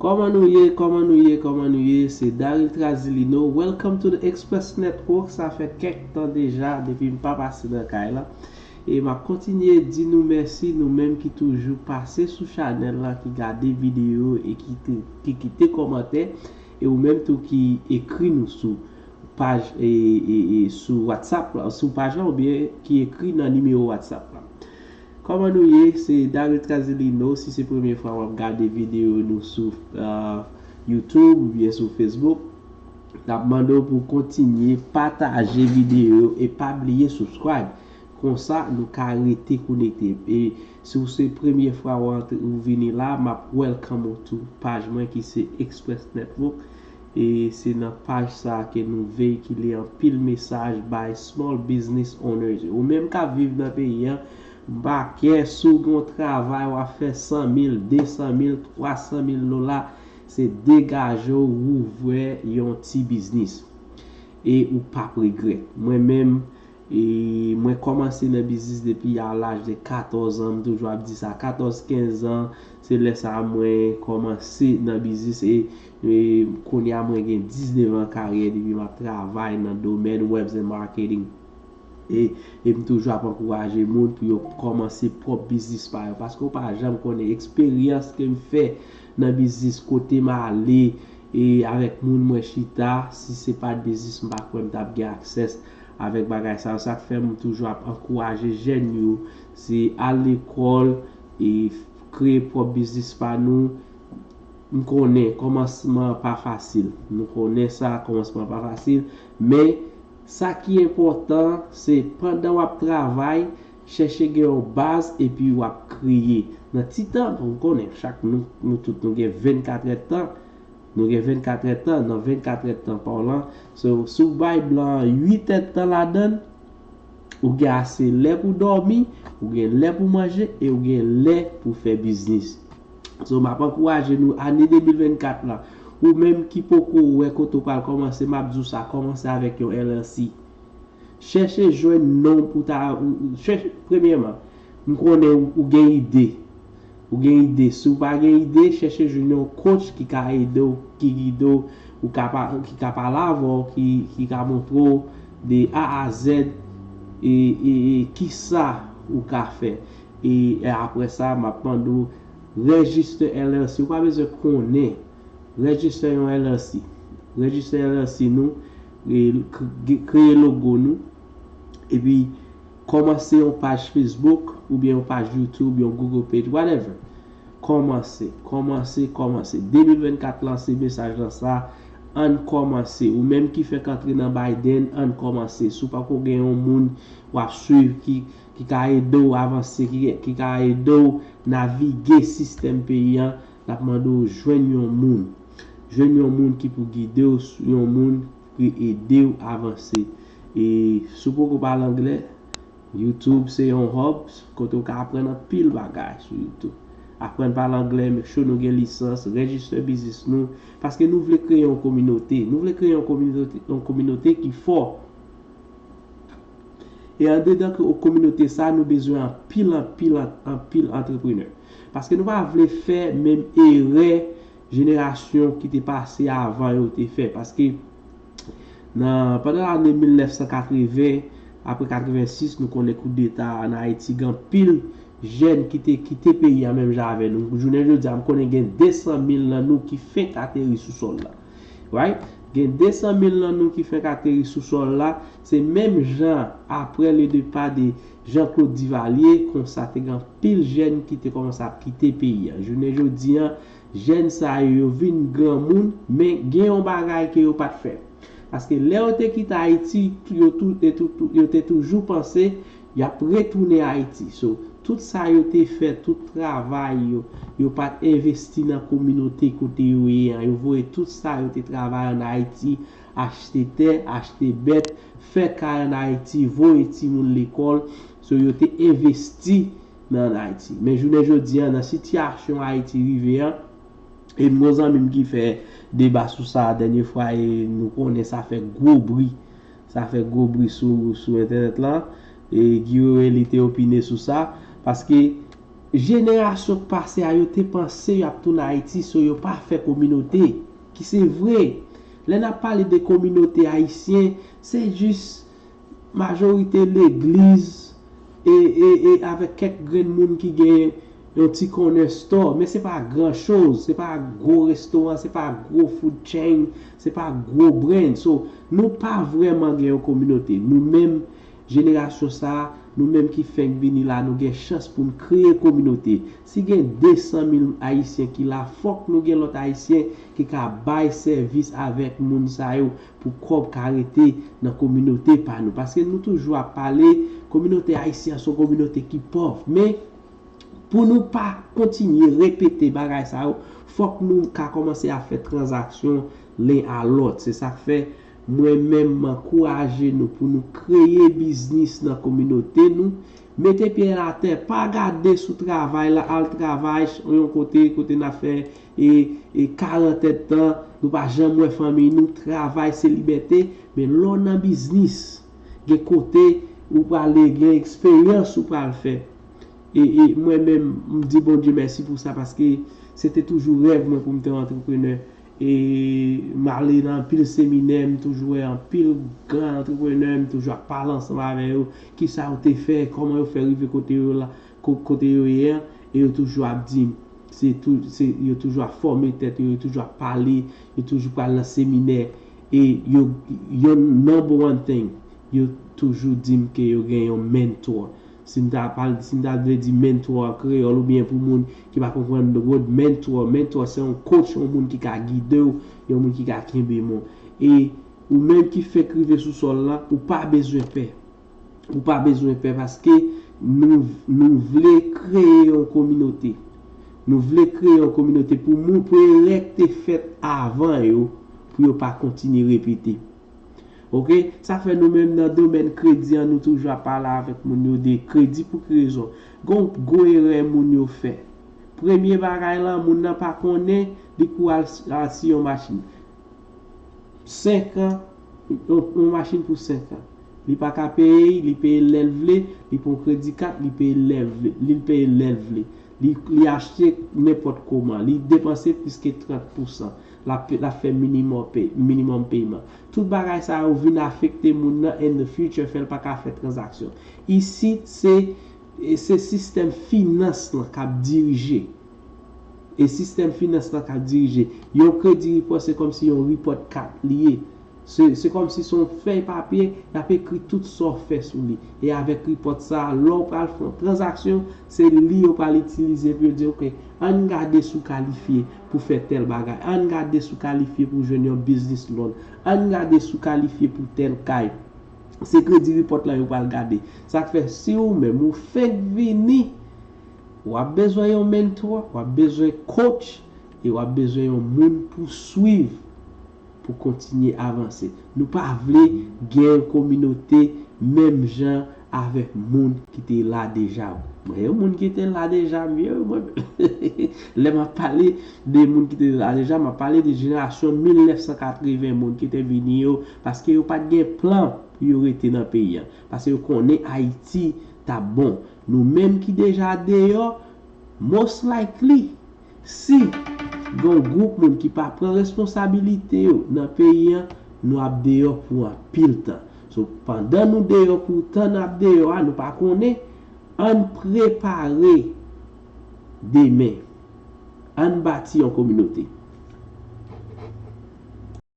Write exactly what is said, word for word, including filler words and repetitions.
Kòman nou ye? Kòman nou ye? Kòman nou ye? Se Daryl Trazilino. Welcome to the Express Network. Sa fè kèk tan deja depi m pa pase nan kay la. E m ap kontinye di nou mèsi, nou menm ki toujou pase sou chanèl la, ki gade videyo e ki, te, ki kite kòmantè, e ou menm tou ki ekri nou sou paj e, e, e sou WhatsApp la, sou paj la oubyen ki ekri nan nimewo WhatsApp la. Kòman nou ye? Se Daryl Trazilino. Si se premye fwa w ap gade videyo nou sou uh, YouTube oubyen sou Facebook, n ap mande w pou kontinye pataje videyo e pa bliye subscribe. Konsa, nou ka rete konekte. E si w se premye fwa w antre, ou vini la, m ap welcome ou tou paj mwen ki se Express Network. E se nan paj sa a ke nou veikile anpil mesaj bay small business owners yo. Ou menm k ap viv nan peyi an, m pa kè si w gen yon travay w ap fè san mil, de san mil, twa san mil dola, se degaje w ouvè yon ti biznis. E ou p ap regrèt. Mwen menm, E mwen kòmanse nan biznis depi a laj de katòz an, m toujou ap di sa, katòz, kenz an, se lè sa a mwen kòmanse nan biznis e, e kounye a mwen gen diznèf an karyè depi m ap travay nan domèn webs and marketing. E, e m toujou ap ankouraje moun pou yo kòmanse pwòp biznis pa yo, paske w pa janm konnen eksperyans ke m fè nan biznis, kote m ale, e avèk moun mwen chita, si se pa t biznis, m pa kwè m t ap gen aksès avèk bagay sa yo. Sa k fè m toujou ap ankouraje jèn yo, se al lekòl e kreye pwòp biznis pa nou. M konnen kòmansman an pa fasil. Nou konnen sa, kòmansman an pa fasil. Men, sa ki enpòtan, se pandan w ap travay, chèche gen yon baz epi w ap kreye. Nan ti tan, nou konnen, chak nou, nou tout nou gen vennkat èdtan. Nou gen vennkat èdtan, nan vennkat èdtan pa w lan, so, si w bay blan an uit èdtan ladan l, ou gen ase lè pou dòmi, ou gen lè pou manje e ou gen lè pou fè biznis. So, m ap ankouraje nou, ane de mil vennkat la, ou menm ki poko wè kote w pral kòmanse, m ap di w sa, kòmanse avèk yon L L C. Chèche jwenn non pou ta, ou, ou, chèche, premyèman, m konnen ou, ou gen ide. Ou gen ide. Si w pa gen ide, chèche jwenn yon coach ki ka ede w, ki gide w, ou ka pa, ki ka pale avè w, ki, ki ka montre w de A a Z e, e, e kisa ou ka fè. E, e apre sa, m ap mande w rejistre L L C. Ou pa bezwen konnen. Rejistre yon L L C. Rejistre L L C nou, e, k-, ge-, kreye logo nou, epi kòmanse yon paj Facebook, oubyen yon paj YouTube, yon Google page, whatever. Kòmanse, kòmanse, kòmanse. De mil vennkat lan, se mesaj lan sa, ann kòmanse. Ou menm ki fèk antre nan Biden, ann kòmanse. Si w pako gen yon moun w ap swiv ki, ki ka ede w avanse, ki, ki ka ede w navige sistèm peyi an, n ap mande w jwenn yon moun. Jwenn yon moun ki pou gide w, yon moun ki ede w avanse. E si w poko pale anglè, YouTube se yon hub kote w ka aprann anpil bagay sou YouTube. Aprann pale anglè, make sure nou gen lisans, rejistre biznis nou, paske nou vle kreye yon kominote. Nou vle kreye yon kominote, yon kominote ki fò. E andedan ke, kominote sa, nou bezwen anpil, anpil, anpil antreprenè. Paske nou pa vle fè menm erè jenerasyon ki te pase avan yo te fè. Paske nan, pandan lane mil nèf san katreven, apre katrevensis, nou konnen koudeta ann Ayiti, gen anpil jèn ki te kite peyi a menm jan avè nou. Jounen jodi a, m konnen gen de san mil nan nou ki fenk ateri sou sòl la. Right? Gen de san mil nan nou ki fenk ateri sou sòl la. Se menm jan, apre le départ de Jean-Claude Duvalier, konsa te gen anpil jèn ki te kòmanse ap kite peyi a. Jounen jodi a, jèn sa yo, yo vin granmoun, men gen yon bagay ke yo pa t fè. Paske lè yo te kite Ayiti, yo, tou, yo, tou, tou, yo te toujou panse y ap retounen Ayiti. So, tout sa yo te fè, tout travay yo, yo pa t envesti nan kominote kote yo ye an. Yo voye tout sa yo te travay ann Ayiti, achte tè, achte bèt, fè kay ann Ayiti, voye timoun lekòl. So, yo te envesti nan Ayiti. Men jounen jodi a, nan sitiyasyon Ayiti rive an, e m gon zanmi m ki fè deba sou sa dènye fwa, e nou konnen sa fè gwo bri. Sa fè gwo bri sou, sou entènèt la. E Guy Wewe, li te opine sou sa. Paske Jenerasyon k pase a yo te panse y ap tounen Ayiti, so yo pa fè kominote, ki se vre. Lè n ap pale de kominote ayisyen, se jis majorite legliz e, e, e avèk kèk grenn moun ki gen yon ti corner store, men se pa gran choz, se pa gwo restoran, se pa gwo food chain, se pa gwo brand. So, nou pa vrèman gen yon kominote. Nou menm, jenerasyon sa a, nou menm ki fenk vini la, nou gen chans pou n kreye kominote. Si gen de san mil Ayisyen ki la, fòk nou gen lòt Ayisyen ki ka bay sèvis avèk moun sa yo pou kòb ka rete nan kominote pa nou. Paske nou toujou ap pale, kominote ayisyen an se yon kominote ki pòv. Men, pou nou pa kontinye repete bagay sa yo, fòk nou ka kòmanse ap fè tranzaksyon len a lòt. Se sa k fè mwen menm m ankouraje nou pou nou kreye biznis nan kominote nou. Mete pye atè, pa gade sou travay la, al travay yon kote, kote n ap fè e, e karant èdtan, nou pa janm wè fanmi nou, travay se libète, men lè w nan biznis, gen kote ou prale, gen eksperyans ou pral fè. E, e mwen menm, m di Bondye mèsi pou sa, paske se te toujou rèv mwen pou m te yon antreprenè. E m ale nan anpil seminè, m toujou wè anpil gran antreprenè, m toujou ap pale ansanm avè yo, kisa yo te fè, kòman yo fè rive kote yo la, ko-, kote yo ye an, e yo toujou ap di m, se tou, se, yo toujou ap fòme tèt yo, yo toujou ap pale, yo toujou pral nan seminè, e yo, yon number one thing, yo toujou di m ke yo gen yon mentor. Si m ta pral, si m ta vle di mentor an kreyòl oubyen pou moun ki pa konprann the word mentor, mentor se yon coach, yon moun ki ka gide w, yon moun ki ka kenbe men w. E ou menm ki fenk rive sou sòl la, ou pa bezwen pè. Ou pa bezwen pè paske nou, nou vle kreye yon kominote. Nou vle kreye yon kominote pou moun, pou erè k te fèt avan yo, pou yo pa kontinye repete. Oke? Sa fè nou menm nan domèn kredi an, nou toujou ap pale avèk moun yo de kredi pou ki rezon. Gon gwo erè moun yo fè. Premye bagay lan, moun nan pa konnen, li kou al, al si yon machin. Senk an, yon, yon machin pou senk an. Li pa ka peye, li peye lè l vle, li pran kredi kat, li peye lè l vle, li peye lè l vle. Li, li achte nenpòt kòman, li depanse plis ke trant pousan. L ap, l ap fè minimòm pay, minimòm payment. Tout bagay sa yo vin afekte moun nan in the future, fè l pa ka fè tranzaksyon. Isit, se, se sistèm finans lan k ap dirije. E sistèm finans lan k ap dirije. Yon kredi repòt se kòmsi yon repòt kat li ye. Se, se kòmsi se yon fèy papye, y ap ekri tout sa w fè sou li. E avèk repòt sa a, lè w pral fè yon tranzaksyon, se li yo pral itilize pou yo di, oke, ann gade si w kalifye pou fè tèl bagay. Ann gade si w kalifye pou jwenn yon business loan. Ann gade si w kalifye pou tèl kay. Se kredi repòt lan yo pral gade. Sa k fè, si ou menm ou fenk vini, w ap bezwen yon mentor, w ap bezwen coach, e w ap bezwen yon moun pou swiv, pou kontinye avanse. Nou pa vle gen yon kominote menm jan avèk moun ki te la deja. Mwen, yon moun ki te la deja, m ye, mwen, lè m ap pale de moun ki te la deja, m ap pale de jenerasyon mil nèf san katreven moun ki te vini yo, paske yo pa t gen plan pou yo rete nan peyi a. Paske yo konnen Ayiti t ap bon. Nou menm ki deja deyò, most likely, si gen yon gwoup moun ki pa pran responsabilite yo nan peyi an, nou ap deyò pou anpil tan. So, pandan nou deyò pou tan n ap deyò a, nou pa konnen, ann prepare demen. Ann bati yon kominote.